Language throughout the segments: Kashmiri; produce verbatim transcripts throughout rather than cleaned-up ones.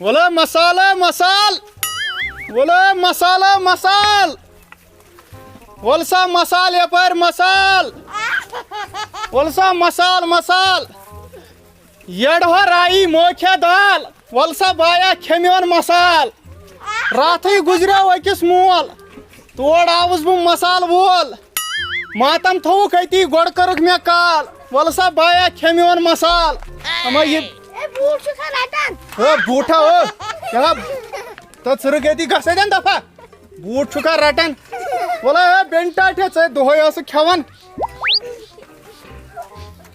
وَلہٕ مسالہٕ مسال، وَلہٕ مسالہٕ مسال، وَلہٕ سا مسال یَپٲرۍ مسال، وَلہٕ سا مسال مسال۔ یٔڈ ہۄ رائی موکھیا دال، وَلہٕ سا بایا کھےٚ میون مسال۔ راتھٕے گُزریو أکِس مول، تور آوُس بہٕ مسال وول۔ ماتم تھووُکھ أتی، گۄڈٕ کٔرٕکھ مےٚ کال، وَلہٕ سا بایا کھےٚ میون مسال۔ اما یہِ اے، بوٗٹھ چھُکھا رٹان؟ ہے بوٗٹھا او، کیٛاہ؟ تہٕ ژٕ رُک ییٚتی، گژھ اَتٮ۪ن دفعہ۔ بوٗٹھ چھُکھا رٹان؟ وَلہٕ ہے بیٚنہِ ٹاٹھے، ژٕ دۄہَے ٲسٕکھ کھٮ۪وان۔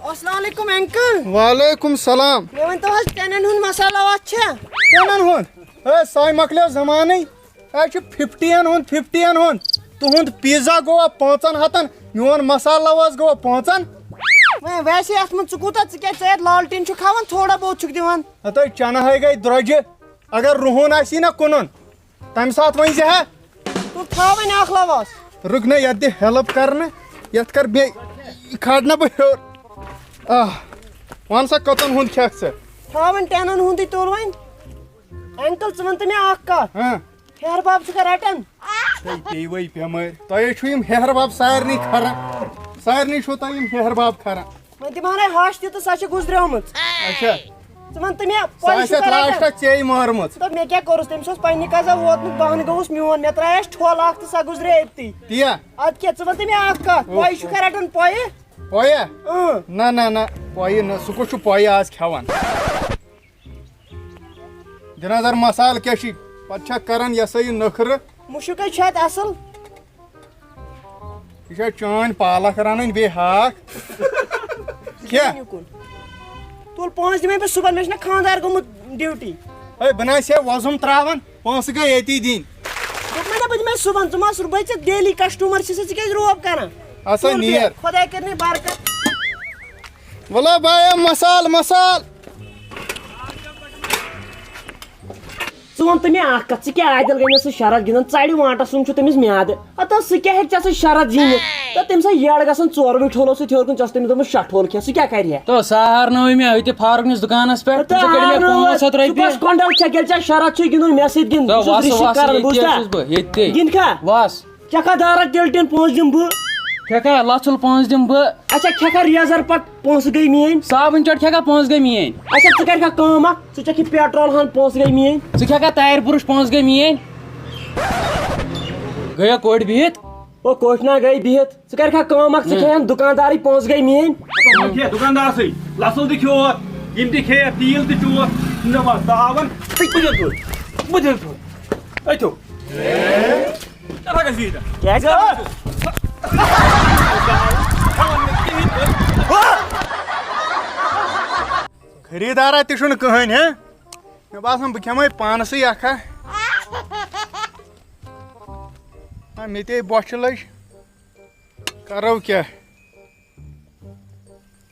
السلام علیکم انکل۔ وعلیکم السلام۔ مےٚ ؤنۍ تو حظ، ٹٮ۪نن ہُنٛد مسالہٕ وَتھ چھا؟ ٹٮ۪نن ہُنٛد؟ ہے سۄے مۄکلیو زمانٕے۔ ہے چھُ فِفٹین ہُنٛد، فِفٹین ہُنٛد۔ تُہُنٛد پیٖزا گوٚوا پانٛژن ہتن، میون مسالہٕ لواس گوٚوا پانٛژن۔ وۄنۍ ویسے اتھ منٛز ژٕ کوٗتاہ، ژٕ کیٛازِ، ژٕ یتھ لالٹیٖن چھُکھ ہاوان، تھوڑا بہت چھُکھ دِوان۔ ہتٲے چنہٕ ہاے گٔے درۄجہِ۔ اگر رُہُن آسی نہ کٕنُن، تمہِ ساتہٕ ؤنۍ زِ ہا۔ تُل تھاو وۄنۍ اکھ لواس۔ رُک نہ، یتھ دِ ہیلپ کرنہٕ، یتھ کر بیٚیہِ، یہِ کھالہٕ نہ بہٕ ہیوٚر۔ آہ، وَن سا کٔژَن ہُنٛد کھٮ۪کھ ژٕ؟ تھاو وۄنۍ ٹینن ہُنٛدٕے تُل وۄنۍ۔ انکل، ژٕ وَن تہٕ مےٚ اکھ کتھ۔ ہاں۔ ہیہر بب چھُکھا رٹان؟ تۄہہِ پیٚیہِ وۄنۍ بٮ۪مٲرۍ۔ تۄہے چھُو یِم ہیہر بب سارنٕے کھران۔ سارنٕے چھُو تۄہہِ یِم ہیہر بب کھران۔ وۄنۍ دِمہٕ ہانے ہش تہِ تہٕ سۄ چھِ گُزریمٕژ۔ اچھا۔ ژٕ وَن تہٕ مےٚ، سۄ پۄیہِ آسہِ چھُکھا اَتھ رٹان؟ لاسٹَس ژیٚے مٲرمٕژ۔ تہٕ مےٚ کیٛاہ کوٚرُس؟ تٔمِس اوس پنٛنہِ قضا ووتمُت، بہٕ ہَن گوٚوُس میون، مےٚ ترٛایَس ٹھۄل اَکھ تہٕ سۄ گُزرے أتھی۔ تی یا؟ اَدٕ کیٛاہ، ژٕ وَن تہٕ مےٚ اَکھ کَتھ، اوہ۔ پۄیہِ چھُکھا رٹان پۄیہِ؟ پۄیہِ؟ اۭں۔ نہ، نہ، نہ، پۄیہِ نہٕ، سُہ کُس چھُ پۄیہِ آز کھٮ۪وان؟ دِ نظر مسالہٕ کیٛاہ چھِ، پتہٕ چھا کران یہِ ہسا یہِ نٔخرٕ۔ مُشُک ہے چھُ اتہِ اصل۔ یہِ چھا چٲنۍ پالک رنٕنۍ بیٚیہِ ہاکھ؟ کیٛاہ؟ یہِ کُن۔ تُل پونٛسہٕ دِمے بہٕ صُبحن، مےٚ چھُنہ خانٛدار گوٚمُت ڈیوٹی۔ ہے، بہٕ نہ حظ چھُسے وۄزُم ترٛاوان، پونٛسہٕ گٔے ییٚتی دِنۍ۔ دوٚپمَے نہ بہٕ دِمے صُبحن، ژٕ ما سُر بٔچِتھ ڈیلی کسٹمر چھِ ژٕ، ژٕ کیٛازِ روب کران؟ ہسا تُل نیر۔ بیٚہہ، خۄداے کٔرِنَے برکت۔ وَلہ بایا مسال مسال۔ ژٕ وَن تہٕ مےٚ اَکھ کَتھ، ژٕ کیٛاہ عادِل گٔے مےٚ سۭتۍ شرط گِنٛدان؟ ژَرِ وانٛٹَس سُنٛد چھُ تٔمِس میٛادٕ۔ ہَتہٕ سُہ کیٛاہ ہیٚکہِ ژےٚ سۭتۍ شرط زیٖنِتھ؟ تہٕ تٔمِس ہا یٔڈ گژھان ژورٕ وٕے ٹھوٗلو سۭتۍ ہیوٚر کُن، ژےٚ اوس تٔمِس دوٚپمُت شےٚ ٹھوٗل کھےٚ، سُہ کیٛاہ کَرِ ہا؟ تو سُہ ہارنووُے مےٚ أتھۍ فاروق نِس دُکانَس پٮ۪ٹھ، تہٕ ژٕ کٔڑ مےٚ ہارنووُس، پانٛژھ ہَتھ ژٕ رۄپیہِ۔ کۄس کۄنٛڈل چھَکھ؟ ییٚلہِ ژےٚ شرط چھُے گِنٛدُن مےٚ سۭتۍ گِنٛد، تو بہٕ چھُس وَس، رِشِک وَس، کَران، ییٚتہِ بوٗزتھا؟ چھُس بہٕ، ییٚتہِ۔ گِنٛد کھا؟ وَس۔ ژےٚ کَتھ دارَتھ تیٚلہِ ٹِن پونٛسہٕ دِمہٕ بہٕ؟ کھےٚ کھا لَژھُل پونٛسہٕ دِمہٕ بہٕ؟ اچھا، کھےٚ کھا ریزر پَتہٕ پونٛسہٕ گٔے میٛٲنۍ؟ صابن چۄٹ کھےٚ کھا پونٛسہٕ گٔے میٛٲنۍ؟ اچھا، ژٕ کَرِ کھا کٲم اَکھ؟ ژٕ چَکھ یہِ پیٹرول ہَن پونٛسہٕ گٔے میٛٲنۍ؟ ژٕ کھےٚ کھا تارِ بُرُش پونٛسہٕ گٔے میٛٲنۍ؟ گٔیا کوٚٹ بِہِتھ؟ او کوٚٹ نا گٔے بِہِتھ؟ ژٕ کَرِ کھا کٲم اَکھ؟ ژٕ ہُم۔ کھےٚ ہَن دُکاندارٕے پونٛسہٕ گٔے میٛٲنۍ؟ ژٕ کھےٚ دُکاندارسٕے، لَژھُل تہِ کھیوٚوُکھ، یِم تہِ کھیٚیَکھ، تیٖل تہِ چوٚوُکھ، نہ وَس تہٕ آوَن، بہٕ دِمہٕ تھوٚد، بہٕ دِمہٕ تھوٚد، أتھیو۔ کیٛاہ گژھِ ییٖتیٛاہ؟ کیٛازِ؟ خریٖدارا تہِ چھُنہٕ کٕہٕنۍ، ہہ؟ مےٚ باسان، بہٕ کھٮ۪مَے پانسٕے اکھا۔ ہا، مےٚ تے بۄچھِ لٔج۔ کرو کیٛاہ؟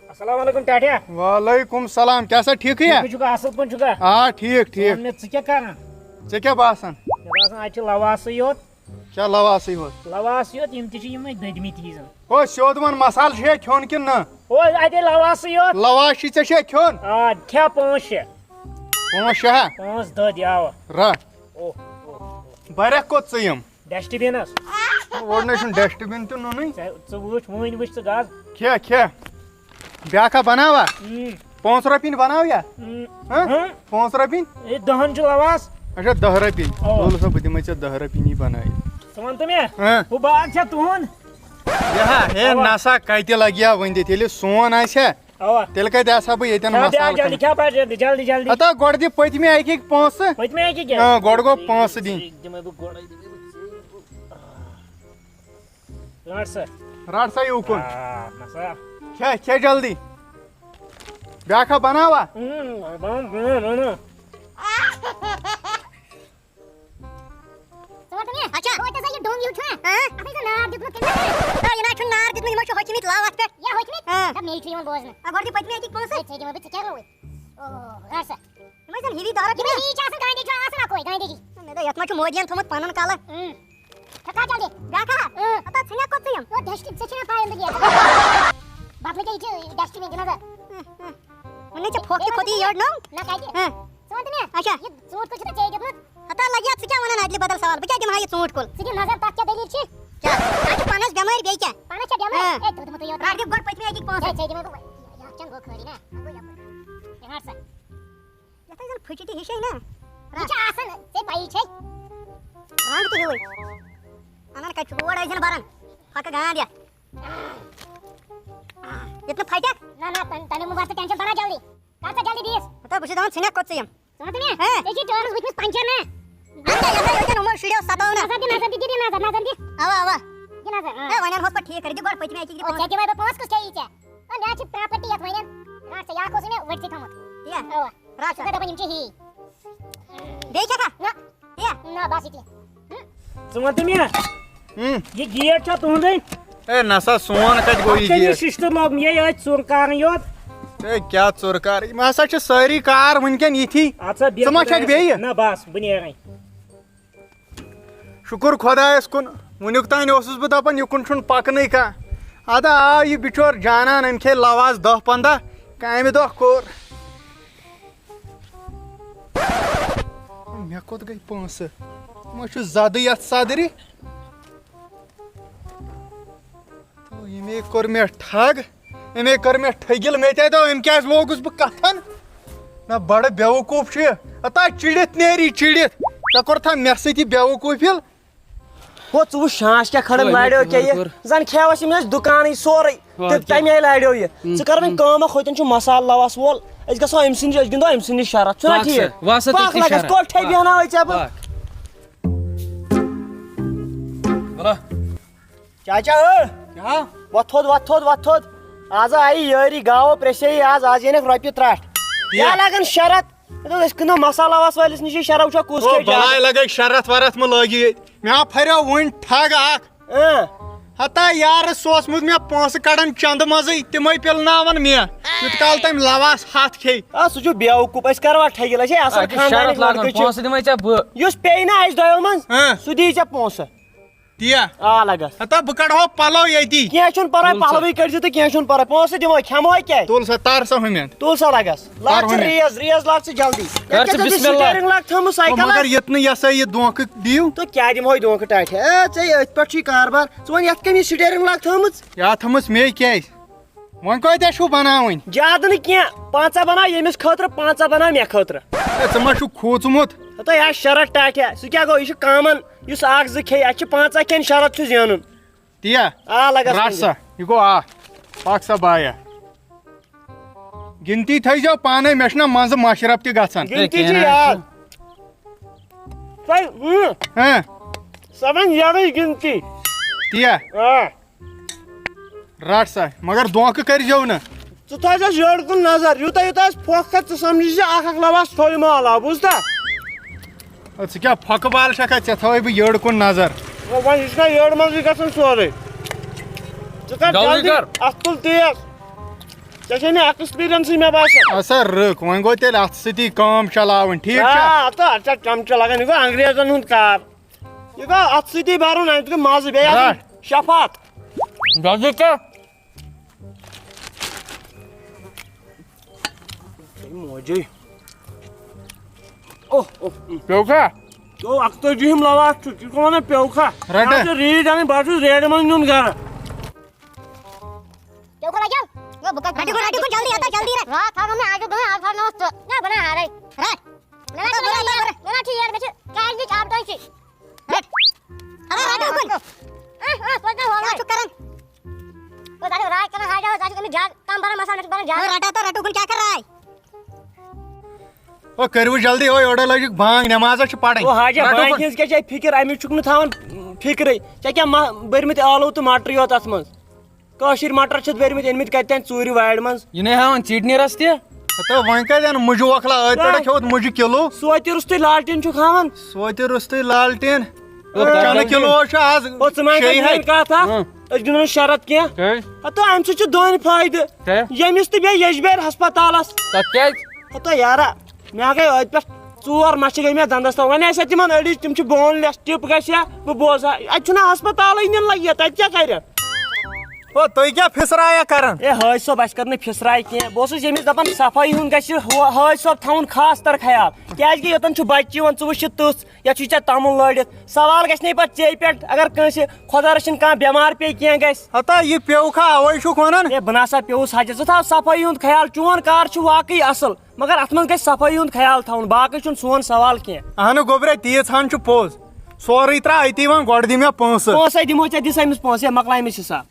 السلام علیکم ٹاٹھیا۔ وعلیکم سلام۔ کیٛاہ سا ٹھیٖکھٕے یا؟ ٹھیٖک چھُکھا؟ اَصٕل پٲٹھۍ چھُکھا؟ آ، ٹھیٖک، ژٕ ٹھیٖک۔ وَن مےٚ، ژٕ کیٛاہ کران؟ ژےٚ کیٛاہ باسان؟ مےٚ باسان، اَتہِ چھِ لَواسٕے یوت۔ کیٛاہ لَواسٕے یوت؟ لَواس یوت، یِم تہِ چھِ یِمَے دٔدمٕتۍ ہی زَن۔ او، سیوٚد وَن، مصالہٕ چھُ ہے کھیوٚن کِنہٕ نہ؟ او، اَتے لَواسٕے یوت۔ لَواس چھُے ژےٚ چھُ ہے کھیوٚن؟ آ، کھےٚ پانٛژھ شےٚ۔ پانٛژھ شےٚ ہا؟ پانٛژھ دٔدۍ، اَوا۔ رَٹھ۔ اوہ، اوہ، اوہ۔ بَرَکھ کوٚت ژٕ یِم؟ ڈسٹ بِنَس۔ اورٕ نَے چھُنہٕ ڈسٹ بِن تہِ نُنٕے۔ ژےٚ، ژٕ وٕچھ، وٕنۍ وٕچھ ژٕ گژھ۔ کھےٚ، کھےٚ۔ بیٛاکھا بناوا؟ اۭں۔ پانٛژھ رۄپِنۍ بناو یا؟ اۭں۔ ہہ؟ ہہ؟ پانٛژھ رۄپِنۍ؟ اے، دَہَن چھُ لواس۔ اچھا، دَہ رۄپِنۍ۔ اَوا۔ وَلہٕ سا، بہٕ دِمَے ژےٚ دَہ رۄپِنی بنٲیِتھ۔ ژٕ وَن تہٕ مےٚ، ہہ؟ ہُہ باغ چھا تُہُنٛد؟ یہِ ہا، ہے، اَوا۔ نسا کَتہِ لَگہِ ہا وۄنۍ دِتھ، ییٚلہِ سون آسہِ ہا، اَوا۔ تیٚلہِ کَتہِ آسہٕ ہا بہٕ ییٚتٮ۪ن کھےٚ بیٛاکھ مصالہٕ جلدی، کٕنان؟ کھےٚ پَتہٕ جلدی، جلدی، جلدی۔ ہتا گۄڈٕ دِ پٔتمہِ اَکہِ اَکہِ پونٛسہٕ۔ پٔتمہِ اَکہِ کیٛاہ؟ آ، گۄڈٕ گوٚو پونٛسہٕ دِنۍ۔ دِمَے بہٕ گۄڈَے، دِمَے بہٕ۔ رَٹ سا۔ رَٹ سا یوٗکُن۔ آ، نہ سا۔ کھےٚ، کھےٚ جلدی۔ بیٛاکھا بناوا؟ اۭں، بناو، بناو، بناو۔ ژٕ وَن تہٕ مےٚ۔ اچھا۔ توتہِ ہسا یہِ ڈوٚنگ ہیوٗ چھُنا؟ ہاں؟ اَتھ ہے ژےٚ نار دیُتمُت کٔمۍ؟ ہے، یہِ نہ حظ چھُنہٕ نار دیُتمُت، یِمو چھِ ہوٚکھمٕتۍ لَو اَتھ پٮ۪ٹھ۔ یا ہوٚکھمٕتۍ؟ ہاں۔ دَپ مےٚ چھُ یِوان بوزنہٕ۔ آ، گۄڈٕ دِ پٔتمہِ اَکہِ پونٛسہٕ۔ ہے، ژےٚ دِمَے بہٕ، ژٕ کیٛاہ رووُے؟ اوہ، رَٹ سا۔ یِم ٲسۍ زَن ہِوی دَرد یِمَے دِوان۔ یی چھِ آسان گانڈی، چھُ آسان اَکوے گانڈی جی۔ مےٚ دوٚپ، یَتھ ما چھُ مودیَن تھوٚمُت پَنُن کَلہٕ؟ اۭں۔ کھےٚ کھا جلدی۔ بیٛاکھا؟ اۭں۔ ہتا ژھٕنیا کوٚت ژٕ یِم؟ او ڈسٹ، ژےٚ چھُنا پَے أنٛدٕرۍ یہِ؟ بدلہٕ کیٛاہ یہِ چھِ ڈسٹ بِن، دِ نظر۔ اۭں، اۭں۔ وۄنۍ نَے ژےٚ پھۄکھ تہِ کھوٚتُے یٔڈ نوٚو۔ نہ کَتہِ؟ اۭں۔ ژٕ وَن تہٕ مےٚ۔ اچھا۔ یہِ ژٕ ژوٗنٛٹھ کُل چھُ نہ ژےٚ دیُتمُت؟ ہتا لگیا، ژٕ کیٛاہ وَنان اَدلہِ بدل سوال؟ بہٕ کیٛاہ دِمہٕ ہا یہِ ژوٗنٛٹھ کُل؟ ژٕ دِ نظر، تَتھ کیٛاہ دٔلیٖل چھِ؟ کیٛاہ؟ اَتھ چھِ پانَس بٮ۪مٲرۍ، بیٚیہِ کیٛاہ؟ پانَس چھےٚ بٮ۪مٲرۍ؟ ہاں۔ ہے، دیُتمُتٕے یوت۔ رَٹھ دِ گۄڈٕ پٔتمہِ اَکہِ پونٛسہٕ۔ ہے، ژےٚ دِمَے بہٕ، یہِ اَتھ چھَنہٕ گوٚو خٲلی نا۔ یہِ رَٹ سا۔ یَتھ ٲسۍ زَن پھٕچہِ تہِ ہِشے نا۔ یہِ چھِ آسان، ژےٚ پَیی چھے۔ رنٛگ تہِ ہیوٗوٕے۔ اَنان کَتہِ چھُ؟ اور ٲسۍ زَن بَران۔ پھَکہٕ گانٛد یَتھ۔ ییٚتہِ نہٕ پھَٹٮ۪کھ۔ نہ، نہ، تَمہِ، تَمہِ مُبارک ژٕ ٹٮ۪نشَن بَران جلدی۔ کَر ژٕ جلدی بیٚیِس۔ ہَتہ، بہٕ چھُس دَپان، ژھٕنٮ۪کھ کوٚت ژٕ یِم۔ ژٕ وَن تہٕ مےٚ، ہاں۔ ژےٚ چھُے چٲنِس بٕتھمِس پنچر نا؟ اَدٕ کیٛاہ، یَتھ ہا ییٚتٮ۪ن یِمو شُریو ستٲو نا۔ نظر دِ، نظر دِ، دِ، دِ نظر، نظر دِ۔ اَوا، اَوا۔ دِ نظر، ہاں۔ ہے، وۄنۍ اَنہوس پَتہٕ ٹھیٖک کٔرِتھ، دِ گۄڈٕ پٔتمہِ اَکہِ دِ او، پونٛسہٕ۔ ژےٚ دِمَے بہٕ پونٛسہٕ، کُس کھیٚیی ژےٚ؟ ہے، مےٚ حظ چھِ پراپرٹی یَتھ وَنٮ۪ن۔ رَٹ ژٕ، یہِ اَکھ اوسُے مےٚ ؤٹھسٕے تھوٚمُت۔ کیٛاہ؟ اَوا۔ رَٹ ژٕ۔ ژٕ دَپان یِم چھِ ہی۔ بیٚیہِ چھَکھا؟ نہ۔ کیٛاہ؟ نہ، بَس یہِ کینٛہہ۔ ژٕ وَن تہٕ مےٚ، ہُم۔ یہِ گیٹ چھا تُہُنٛدُے؟ ہے، نہ سا، سون کَتہِ گوٚو اَتھ یہِ چھا یہِ گیٹ؟ سِسٹَم لوٚگ؟ مےٚ یہِ اَتہِ ژوٚر کارٕے یوت۔ ہے، کیٛاہ ژوٚر کار؟ یِم ہسا چھِ سٲری کار وٕنکٮ۪ن یِتھی۔ اَدٕ سا، بیٚہہ ژٕ ما چھَکھ خۄدایَس۔ بیٚیہِ؟ نہ، بَس، بہٕ نیرَے۔ شُکُر خۄدایَس کُن، وٕنیُک تام اوسُس بہٕ دَپان، یہِ کُن چھُنہٕ پَکنٕے کانٛہہ۔ اَدٕ آو یہِ بِچور جانان، أمۍ کھیٚیہِ لَواس دَہ پنٛداہ، کامہِ دۄہ کوٚر۔ مےٚ کوٚت گٔے پونٛسہٕ؟ یِم ہا چھُ زیادٕ یَتھ صدرِ۔ تہٕ ییٚمے کوٚر مےٚ ٹھگ، أمے کٔر مےٚ ٹھٔگِل، مےٚ تہِ دوٚپ، أمۍ کیٛازِ لوگُس بہٕ کَتھَن؟ نہ، بَڑٕ بیوقوٗف چھُ یہِ۔ اَتا چِڑِتھ نیری چِڑِتھ۔ ژےٚ کوٚرتھا مےٚ سۭتۍ یہِ بیوقوٗفیل؟ ہو، ژٕ وٕچھ شانٛش کیٛاہ کھڑان، ژٕ وٕچھ لاریو مےٚ کیٛاہ یہِ؟ کوٚر۔ زَن کھیوَس یِم اَسہِ دُکانٕے سورُے۔ واہ، تہٕ کیٛاہ؟ تَمہِ آیہِ لاریو یہِ۔ ژٕ کَر وۄنۍ کٲم اَکھ، ہوٚتٮ۪ن چھُ مصالہٕ لَواس وول۔ أسۍ گژھو أمۍ سٕنٛدِ، أسۍ گِنٛدو أمۍ سٕنٛدِ شرط۔ چھُنہ پَکھ ٹھیٖک؟ سا، وَس سا، پَکھ تٔتی لَگَس، شرط۔ کوٚت ٹھے پَکھ۔ بیٚہناوَے ژےٚ بہٕ؟ وَلہ۔ چاچا، ٲ؟ کیٛاہ؟ وۄتھ تھوٚد، وۄتھ تھوٚد، وۄتھ تھوٚد۔ آز آیہِ یٲری گاوو پرٛیٚسے آز، آز یِنَکھ رۄپیہِ ترٛٹھ۔ یہِ؟ کیٛاہ لاگَن شرط؟ مےٚ دوٚپ، أسۍ کٕنو مصالہٕ لَواس وٲلِس نِش، یہِ شرط وٕچھو کُس او، کھیٚیہِ زیادٕ۔ بَلاے لَگَے شرط ورط مہٕ لٲگِو ییٚتہِ۔ مےٚ آو پھَریو وٕنۍ ٹھگ اَکھ۔ اۭں۔ ہتا یارٕ سوٗزمُت مےٚ پونٛسہٕ کَڑان چَندٕ منٛزٕے، تِمَے پِلناوَن مےٚ۔ یُت کال تٔمۍ لَواس ہَتھ کھیٚیہِ۔ آ، سُہ چھُ بیوقوٗف، أسۍ کَروا ٹھگِل؟ أسۍ ہے اَصٕل اَتہِ چھِ خاندارٕکۍ شرط لاگان، لٔڑکہٕ چھِ۔ پونٛسہٕ دِمَے ژےٚ بہٕ۔ یُس پیٚیہِ نا اَسہِ دۄیو منٛز، ہاں۔ سُہ دِیہِ ژےٚ پونٛسہٕ۔ تی یا؟ آ، لَگَس۔ ہتا بہٕ کَڑٕ ہو پَلو ییٚتی۔ کینٛہہ چھُنہٕ پَرواے، تُل سا۔ پَلوٕے کٔڑۍ زِ تہٕ کینٛہہ چھُنہٕ پَرواے، پونٛسہٕ دِمو، کھٮ۪مو کیٛاہ؟ تُل سا، تَر سا ہُمٮ۪ن۔ تُل سا لَگَس۔ لاگ تَر ژٕ ہُمٮ۪ن۔ ریز، ریز لاگ ژٕ جلدی۔ کَر ژٕ یَتھ کیٛاہ ژےٚ بِسمِ اللہ۔ سٹیرنٛگ لاگ تھٲومٕژ او، سایکَلَس؟ مگر ییٚتہِ نہٕ یہِ ہسا یہِ دھونٛکھٕ دِیِو۔ تہٕ کیٛاہ دِمہوے دھونٛکھٕ ٹاٹھہِ؟ اے، ژےٚ أتھۍ پٮ۪ٹھ چھُے کاربار۔ ژٕ وَن یَتھ کَمہِ سٹیرنٛگ لاگ تھٲومٕژ؟ یا تھٲومٕژ مے کیٛازِ؟ وۄنۍ کۭتیٛاہ چھُو بناوٕنۍ؟ زیادٕ نہٕ کینٛہہ، پنٛژاہ بناو ییٚمِس خٲطرٕ، پنٛژاہ بناو مےٚ خٲطرٕ۔ ہے، ژٕ ما چھُکھ کھوٗژمُت؟ ہتو یا شرط ٹاٹھیا، سُہ کیٛاہ گوٚو؟ یہِ چھُ کامن، یُس اکھ زٕ کھیٚیہِ، اَتھ چھِ پنٛژاہ کھیٚنۍ، شرط چھُ زینُن۔ تِیا؟ آ، لگس رٹ وۄنۍ۔ سا، یہِ گوٚو اکھ۔ پکھ سا بایا۔ گِنتی تھٲیزیو پانے، مےٚ چھُنہ منٛزٕ مشرف تہِ گژھان۔ گِنتی ہے، چھِ کینٛہہ نہ یاد۔ چھُنہٕ۔ تۄہہِ، ہُم، ہاں۔ سۄ وۄنۍ یَوٕے گِنتی۔ تِیا؟ آ۔ رٹ سا، مگر دھوکہٕ کٔرۍزیو نہٕ۔ ژٕ تھٲیزٮ۪س یٔڑ کُن نظر، یوٗتاہ یوٗتاہ اَسہِ پھۄکھ کھژِ، ژٕ سمجھی زِ اکھ اکھ لواس تھوٚوِ مال آو، بوٗزتھا؟ اَدٕ ژٕ کیٛاہ پھۄکہٕ بال چھکھا؟ ژےٚ تھٲوٕے بہٕ یٔڑ کُن نظر۔ وۄنۍ یہِ چھُنہ یٔڑ منٛزٕے گژھان سورُے۔ ژٕ کر جلدی جلدی کر۔ اَتھ تُل تیز۔ ژےٚ چھے نہٕ ایکسپیرینسٕے مےٚ باسان۔ اَدٕ سا رٕکھ، وۄنۍ گوٚو تیٚلہِ اَتھٕ سۭتی کٲم چلاوٕنۍ، ٹھیٖک چھا؟ آ، اَتھ ہا، اَتھ چھا چمچہٕ لگان، یہِ گوٚو انگریزن ہُنٛد کار۔ یہِ گوٚو اَتھ سۭتی بَرُن، اَمہِ سۭتۍ گوٚو مَزٕ، بیٚیہِ آسان رَٹھ۔ شفاعت۔ جلدی کر۔ ہے موجی۔ اوہ، اوہ۔ پیوٚو کھا؟ پیوٚو، اَکتٲجی ہِم لواس چھُ، ژٕ چھُکھ وَنان پیوٚو کھا؟ رَٹہٕ۔ ژٕ ریٖڈ اَنٕنۍ، بہٕ حظ چھُس ریڈِ منٛز نیُن گرٕ۔ کیٛاہ کوٚر اَتہِ؟ ہے، بہٕ کَتہِ رَٹہِ گوٚو، رَٹہِ گوٚو، جلدی رَٹہٕ، جلدی رَٹہٕ۔ راتھ تھاو نہٕ مےٚ اَتہِ دوٚپمَے، اَز تھاو نہٕ ژٕ۔ ہے، بہٕ نہ ہارَے۔ رَٹھ۔ نہ، نہ، ژٕ بَناو، نہ، نہ، نہ، ٹھیٖک، مےٚ چھِ کیرِ نِچ آبہٕ ٹانٛکی۔ رَٹھ۔ اَدٕ رَٹہٕ اُکُن۔ اَہ، اَہ، توتہِ نہ کیٛاہ ہولَے۔ چھُکھ کَران؟ بہٕ تَتہِ راے کَران، ہاے جان، تَتہِ چھُ أمِس زیادٕ کَم بَران، مَسا مےٚ چھُ بَران زیادٕ۔ اَدٕ رَٹہٕ ہا تہٕ رَٹہٕ اُکُن، کیٛاہ کَرٕ راے؟ او، کٔرِو جلدی، او، یورٕ لٲجِکھ بانٛگ، نٮ۪مازَس چھِ پَرٕنۍ۔ او، حاجہ، رَٹہٕ بانٛگہِ اُکُن۔ ہِنٛز کیٛاہ چھےٚ فِکِر؟ اَمِچ چھُکھ نہٕ تھاوان فِکرٕے۔ ژےٚ کیٛاہ مَہ-، بٔرمٕتۍ ٲلوٕ تہٕ مَٹرٕے یوت اَتھ منٛز؟ کٲشِرۍ مَٹر چھِتھ بٔرمٕتۍ أنمٕتۍ کَتہِ تام ژوٗرِ وارِ منٛز۔ یہِ نے ہاوان ژیٖٹنہِ رَس تہِ۔ ہتو وۄنۍ کَتہِ اَنہٕ مُجہِ وۄکھلہ؟ أتھۍ پٮ۪ٹھ ہا کھیوٚوُتھ مُجہِ کِلوٗ۔ سُہ وَتہِ روٚستُے لالٹیٖن چھُکھ ہاوان۔ سُہ وَتہِ روٚستُے لالٹیٖن۔ او، چَنہٕ کِلوٗ چھُ آز او، ژٕ ما ہیٚکَکھ شیٚیہِ میٛٲنۍ ہَتہِ۔ کَتھ اَکھ؟ ہاں۔ أسۍ گِنٛدو نہٕ شرط کینٛہہ۔ کیٛازِ؟ ہتو اَمہِ سۭتۍ چھُ دۄن فٲیدٕ۔ کیٛاہ؟ ییٚمِس تہٕ بیٚیہِ یَجبیٛارِ ہسپتالَس۔ تَتھ کیٛازِ؟ ہتو یارا، مےٚ ہا گٔے أتھۍ پٮ۪ٹھ ژور مَچھِ گٔے مےٚ دَنٛدَس تَل۔ وۄنۍ آسہِ اَتہِ تِمَن أڑِج، تِم چھِ بون لیس، ٹِپ گژھِ ہا، بہٕ بوزٕ ہا۔ اَتہِ چھُنہٕ ہسپتالٕے نِنہٕ لَگہِ، تَتہِ کیٛاہ کَرِ؟ او، تُہۍ کیٛاہ پھِسرایا کران؟ اے حٲج صٲب، اَسہِ کٔر نہٕ پھِسراے کینٛہہ۔ بہٕ اوسُس ییٚمِس دَپان صفٲیی ہُنٛد گژھِ ہُہ-، حٲج صٲب تھاوُن خاص طور خیال، کیٛازِکہِ یوٚتَن چھُ بَچہِ یِوان، ژٕ وٕچھ یہِ تٕژھ، یَتھ چھُے ژےٚ تَمُن لٲڑِتھ۔ سوال گژھِ نَے پَتہٕ ژے پٮ۪ٹھ، اگر کٲنٛسہِ خۄدا رٔچھِنۍ کانٛہہ بٮ۪مار پیٚیہِ کینٛہہ گژھِ۔ ہتا یہِ پیوٚو کھا، اوے چھُکھ وَنان؟ اے بہٕ نہ سا پیوٚوُس حجس، ژٕ تھاو صفٲیی ہُنٛد خیال، چون کار چھُ واقعی اَصٕل، مگر اَتھ منٛز گژھِ صفٲیی ہُنٛد خیال تھاوُن، باقٕے چھُنہٕ سون سوال کینٛہہ۔ اہنُو گوٚبرے، تیٖژ ہن چھُ پوٚز، سورُے ترٛاو أتی وۄنۍ، گۄڈٕ دِ مےٚ پونٛسہٕ۔ پونٛسَے دِمو ژےٚ، دِ سا أمِس پونٛسہٕ، ہے مۄکلایہِ أمِس حِساب۔